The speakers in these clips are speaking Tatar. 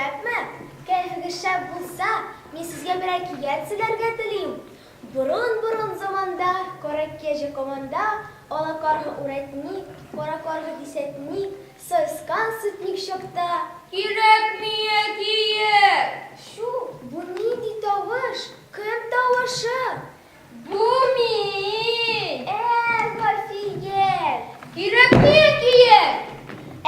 шәпме? Кәефегез шәп булса, мин сезгә бер әкият сөйләргә телим. Борын-борын заманда, кара кәҗә команда, ала карга үрәтник, кара карга дисәтник, саескан сутник чакта. Кирәкми әкият! Чү, бу нинди тавыш? Кем тавышы? Бу мин! Ә, Гафият! Кирәкми әкият!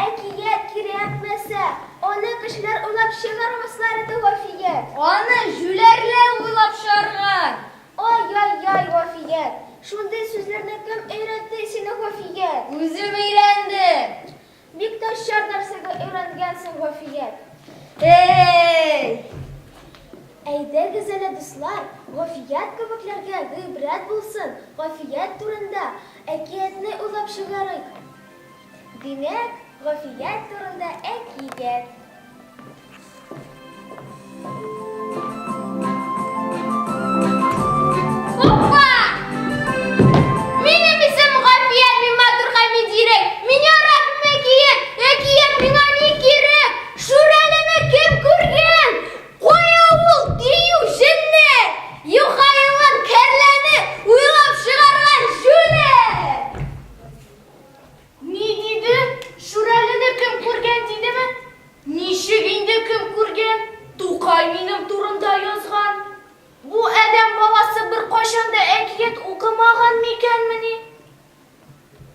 Әкият кирәкмәсә, аны кешеләр уйлап чыгармаслар иде, Гафият! Аны җүләрләр уйлап чыгарган! Ай-яй-яй, Гафият! Шундый сүзләрне кем өйрәтте сине, Гафият? Үзем өйрәндем! Бик начар нәрсәгә өйрәнгәнсең, Гафият. Эй! Әйдәгез әле, дуслар, Гафият кебекләргә гыйбрәт булсын, Гафият турында әкиятне уйлап чыгарыйк. Димәк, Гафият турында әкият. Опа! Минем исем Гафият, мин матур һәм мин зирәк. Мин яратмыйм әкият. Әкият миңа ни кирәк? Шүрәлене кем күргән? Кая ул дию җенне? Юха елан кәрләне уйлап чыгарган җүләр! Ни диде? Шүрәлене кем күргән дидеме? Ничек инде кем күргән? Тукай минем турында язган. Бу адәм баласы беркайчан да әкият укымаган микәнмени?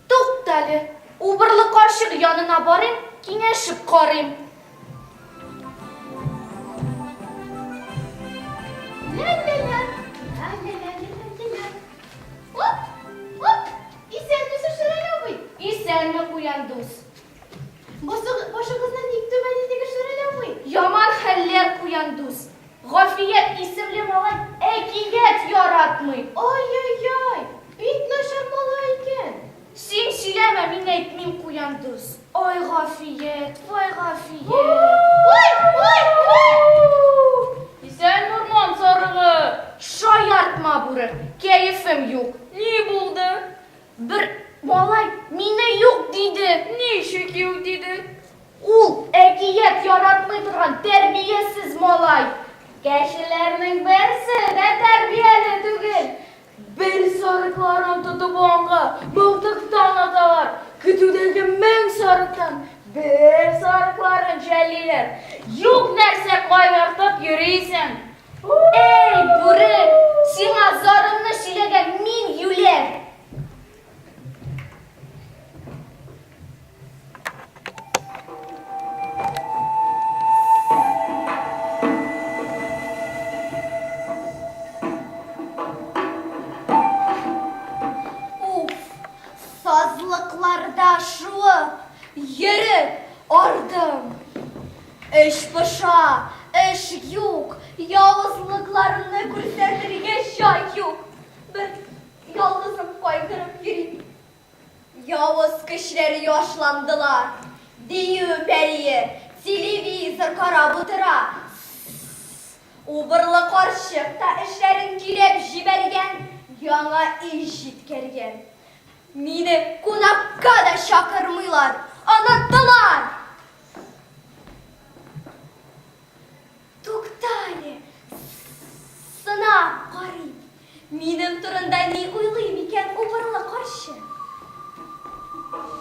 Туктале, убырлы карчык янына барыйм, киңәшеп карыйм. Ля-ля-ля, ля-ля-ля-ля-ля-ля. Оп, оп, исәнмесез, Шүрәле абый. Исәнме, куян дус. Башыгызны ник түбән идегез, Шүрәле абый? Яман хәлләр, куян дус. Гафият исемле малай әкият яратмый. Ай-яй-яй, бик начар малай икән. Син сөйләмә, мин әйтмим, куян дус. Ай, Гафият, вай, Гафият. Ой, ой, ой! Исәнме, урман сарыгы! Шаяртма, бүре, кәефем юк. Ни булды? Бер малай мине юк диде. Ничек юк диде? Ул әкият яратмый торган тәрбиясез малай. Кешеләрнең берсе дә тәрбияле түгел. Бер сарыкларын тотып алганга мылтыктан аталар. Көтүдәге 1000 сарыктан бер сарыкларын жәллиләр. Юк нәрсә кайгыртып йөрисең. Әй, бүре, сиңа зарымны сөйләгән мин юләр. Уф, сазлыкларда шуып, йөреп ардым. Эч поша, эш юк, явызлыкларымны күрсәтергә җай юк. Бер ялгызым кайгырып йөрим. Явыз көчләр юашландылар. Дию пәрие телевизор карап утыра. С-с-с! Убырлы карчык та эшләрен көйләп җибәргән, яңа өй җиткергән. Мине кунакка да чакырмыйлар, оныттылар! Туктале, сынап карыйм, минем турында ни уйлый микән убырлы карчык?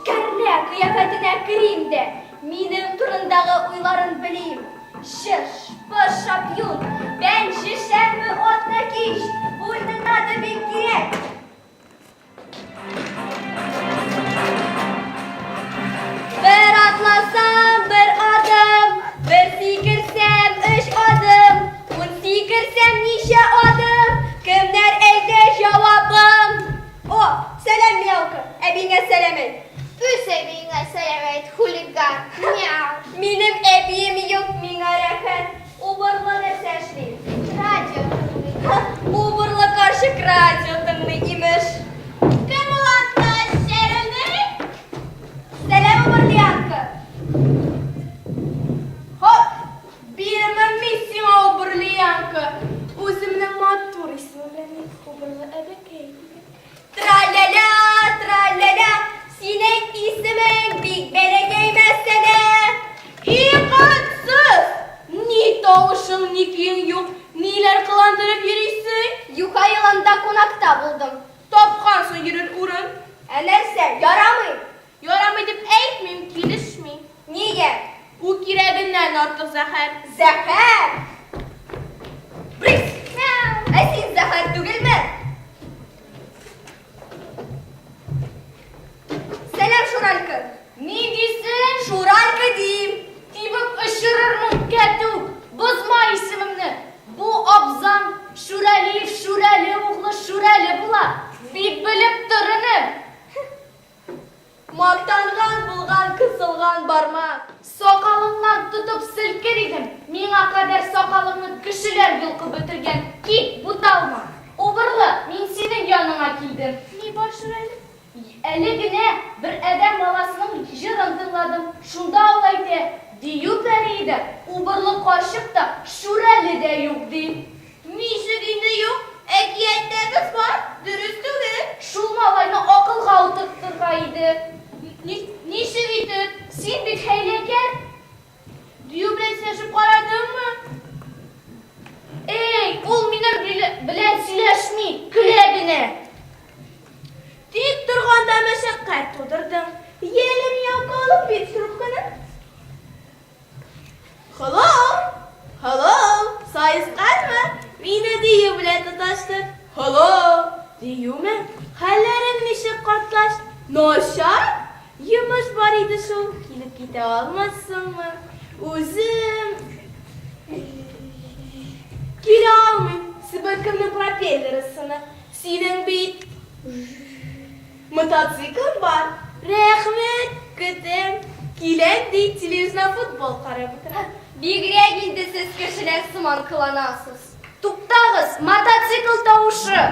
Кәрлә кыяфәтенә керим дә, минем турындагы уйларын белим. Чыш, пыш, шапьюн, бәнҗе, шәмбе, атна кич, уйнына да бик кирәк. Бер атласам, бер адым, бер сикерсәм, өч адым, ун сикерсәм, ничә адым? Кемнәр әйтә җавабым? О, сәлам, миалка, әбиеңә сәлам әйт. Үз әбиеңә сәлам әйт, хулиган. Мяу. Минем әбием юк, миңа рәхәт. Убырлы нәрсә эшли? Радио тыңлый. Убырлы карчык радио тыңлый, имеш. Кем ул анда чәрелди? Сәлам, Убырлиянка. Хоп! Бирмим мин сиңа Убырлиянка. Үземнең матур исемем белән мин Убырлы әбекәй дидем. Тра-ля-ля, тра-ля-ля, синең исемең бик бәләкәй мәсьәлә. И котсыз! тавышың, ни көең юк, ниләр кыландырып йөрисең? Юха еланда кунакта булдым. Тапкансың йөрер урын. Ә нәрсә, ярамый? Ярамый дип әйтмим, килешми. Нигә? Ул кирәгеннән артык зәһәр. Зәһәр! Брысь! Ә син зәһәр түгелме? Сәлам, Шуралька! Ни дисең? Шуралька дим! Тибеп очырырмын, кәтүк! Бозма исемемне! Бу абзаң Шүрәлиев Шүрәле углы Шүрәле була. Бик белеп тор, энем! Мактанган булган кысылган бармак. Сакалыңнан тотып селкер идем, миңа кадәр сакалыңны кешеләр йолкып бетергән, кит, буталма. Убырлы, мин синең яныңа килдем. Ни бар, Шүрәле? Әле генә бер адәм баласының җырын тыңладым, шунда ул әйтә, Дию пәрие дә, убырлы карчык та, Шүрәле дә юк, ди. Ничек инде юк? Әкияттә без бар, дөрес түгел. Шул малайны акылга утыртырга иде. Ничек итеп? Син бит хәйләкәр. Дию белән сөйләшеп карадыңмы? Эй, ул минем белән сөйләшми, көлә генә. Тик торганда мәшәкать тудырдың. Яле, миңа алып бир трубканы. Hello! Hello! Саесканмы? Мине дию белән тоташтыр. Hello! Диюме? Хәлләрең ничек, картлач? Начар? Йомыш бар иде шул, килеп китә алмассыңмы? Үзем килә алмыйм, себеркемнең пропеллеры сынык. Синең бит Мотоциклым бар. Рәхмәт, көтәм. Киләм, ди, телевизордан футбол карап утыра. Бигрәк инде сез кешеләр сыман кыланасыз. Туктагыз, мотоцикл тавышы!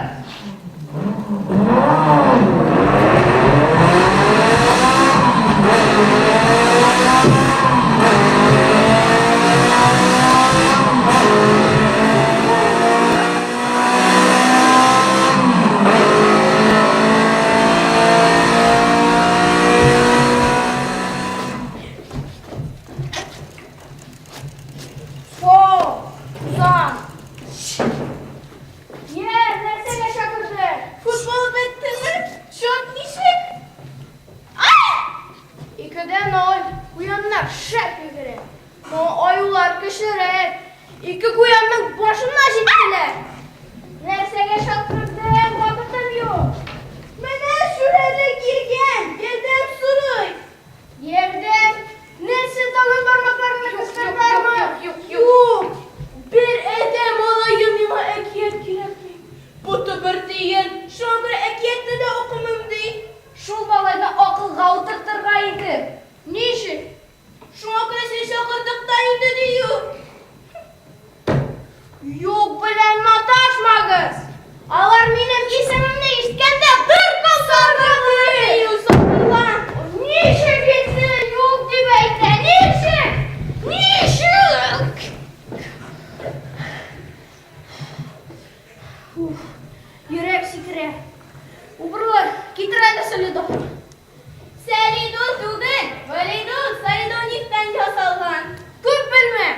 Фо, Зан. Йә, нәрсәгә чакырды? Футбол беттеме? Счет ничек? Икедә ноль. Куяннар шәп йөгерә. Но аюлар көчлерәк. Ике куянның башына җиттеләр. Нәрсәгә чакырдың, вакытым юк. Менә Шүрәле килгән, ярдәм сорый. Ярдәм? Нәрсә тагын бармакларыңны кыстырдылармы? Юк, юк, юк, юк. Бер адәм малае миңа әкият кирәкми. Боты бер тиен, шуңа күрә әкиятне дә укымыйм, ди. Шул малайны акылга утыртырга иде. Ничек? Шуңа күрә сине чакырдык та инде, дию. Юк белән маташмагыз! Алар минем исемемне ишеткәндә бер кызардылар, дию, сабырлан. Ничек инде юк дип әйтә? Ничек? Ничек? Уф, йөрәк сикерә. Убырлы, китер әле солидол. Сәлидол түгел, валидол, солидол нефтьтән ясалган. Күп белмә!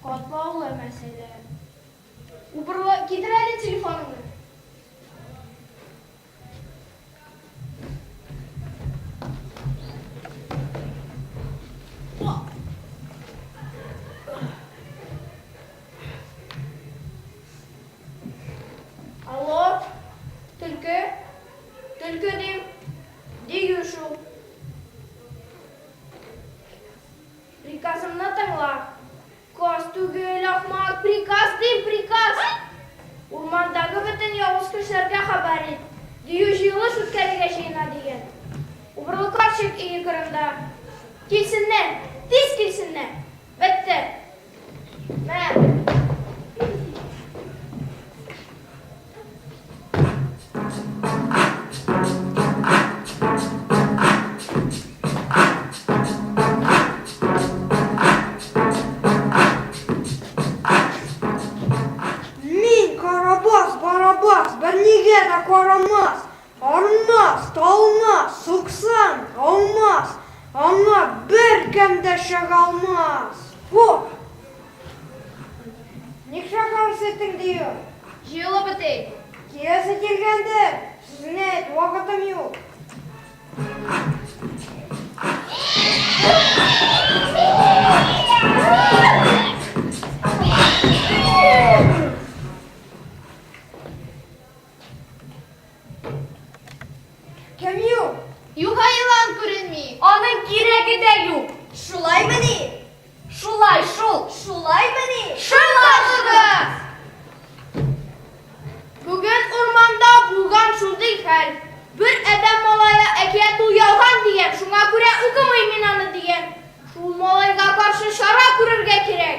Катлаулы мәсьәлә. Убырлы, китер әле телефоныңны. Алло, төлке, төлке дим, дию шул. Приказымны тыңла. Каз түгел, ахмак, приказ дим, приказ! Урмандагы бөтен явыз кешеләргә хәбәр ит, дию җыелыш үткәрергә җыена, диген. Убырлы карчык өе кырында. Килсеннәр, тиз килсеннәр! Бетте. Мә. Мин каз. Карабас бернигә дә карамас, армас, талмас, суксаң, аумас, аңа беркем дә чыга алмас. Фу! Ник чакырасыз иттең, Дию? Җыелып бетик. Киләсе килгәндер, сүзеңне әйт, вакытым юк. Кем юк? Юха елан күренми. Аның кирәге дә юк. Шулаймыни? Шулай шул. Шулаймыни? Шыңлашыгыз! Бүген урманда булган шундый хәл. Бер адәм малае әкият ул ялган дигән, шуңа күрә укымыйм мин аны дигән. Шул малайга каршы чара күрергә кирәк.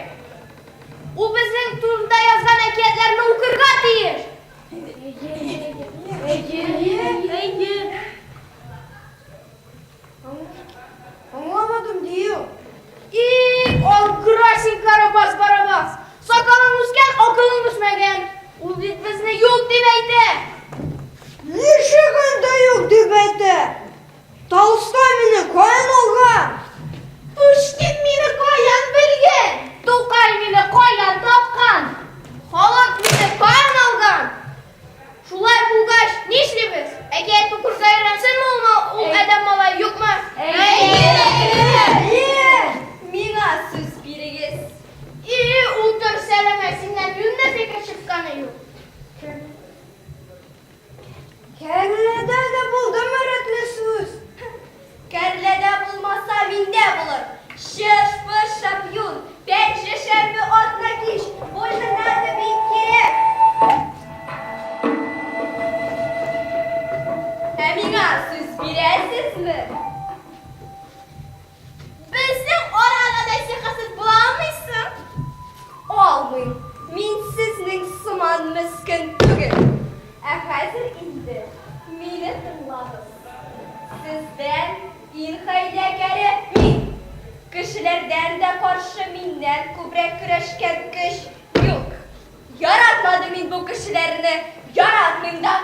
Ул безнең турында язган әкиятләрне укырга тиеш. Әйе. Аңламадым, Дию. И, аңгыра син, Карабас Барабас! Сакалың үскән, акылың үсмәгән. Ул бит безне юк дип әйтә. Ничек инде юк дип әйтә? Толстой мине каян алган? Пушкин мине каян белгән? Тукай мине каян тапкан? Халык мине каян алган? Шулай булгач, нишлибез? Әкият укырга өйрәнсенме ул, ул адәм малае, юкмы? Әйе! Миңа сүз бирегез. И, утыр, Сәләмә, синнән юньле фикер чыкканы юк. Кәрләдә дә булдымы рәтле сүз? Кәрләдә булмаса, миндә булыр. Чыш-пыш шапьюн, пәнҗешәмбе атна кич, больно надо бик кирәк. Ә миңа сүз бирәсезме? Безнең арага да сихасыз була алмыйсың. Алмыйм. Мин сезнең сыман мескен түгел. Ә хәзер инде мине тыңлагыз. Сездән иң хәйләкәре мин. Кешеләрдән дә каршы миннән күбрәк көрәшкән көч юк. Яратмадым мин бу кешеләрне, яратмыйм да.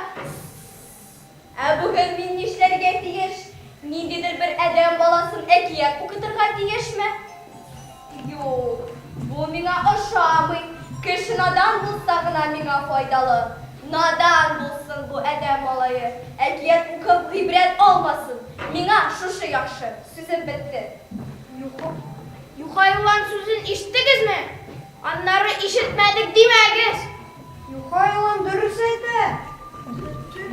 Ә бүген мин нишләргә тиеш? Ниндидер бер адәм баласын әкият укытырга тиешме? Юк, бу миңа ошамый. Кеше надан булса гына миңа файдалы. Надан булсын бу адәм малае, әкият укып гыйбрәт алмасын. Миңа шушы яхшы. Сүзем бетте. Юха, Юха елан сүзен ишеттегезме? Аннары ишетмәдек димәгез. Юха елан дөрес әйтә.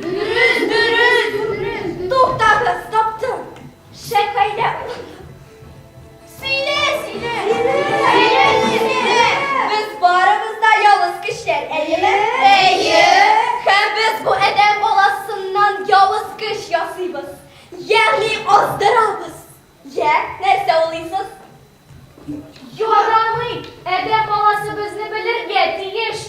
Дөрес, дөрес, дөрес. Туктагыз, таптым. Шәкәйлә Сөйлә, сөйлә. Сөйлә, сөйлә. Без барыбыз да явыз кешеләр, әйеме? Әйе. Һәм без бу адәм баласыннан явыз көч ясыйбыз. Ягъни аздырабыз. Йә, нәрсә уйлыйсыз? Ярамый! Адәм баласы безне белергә тиеш.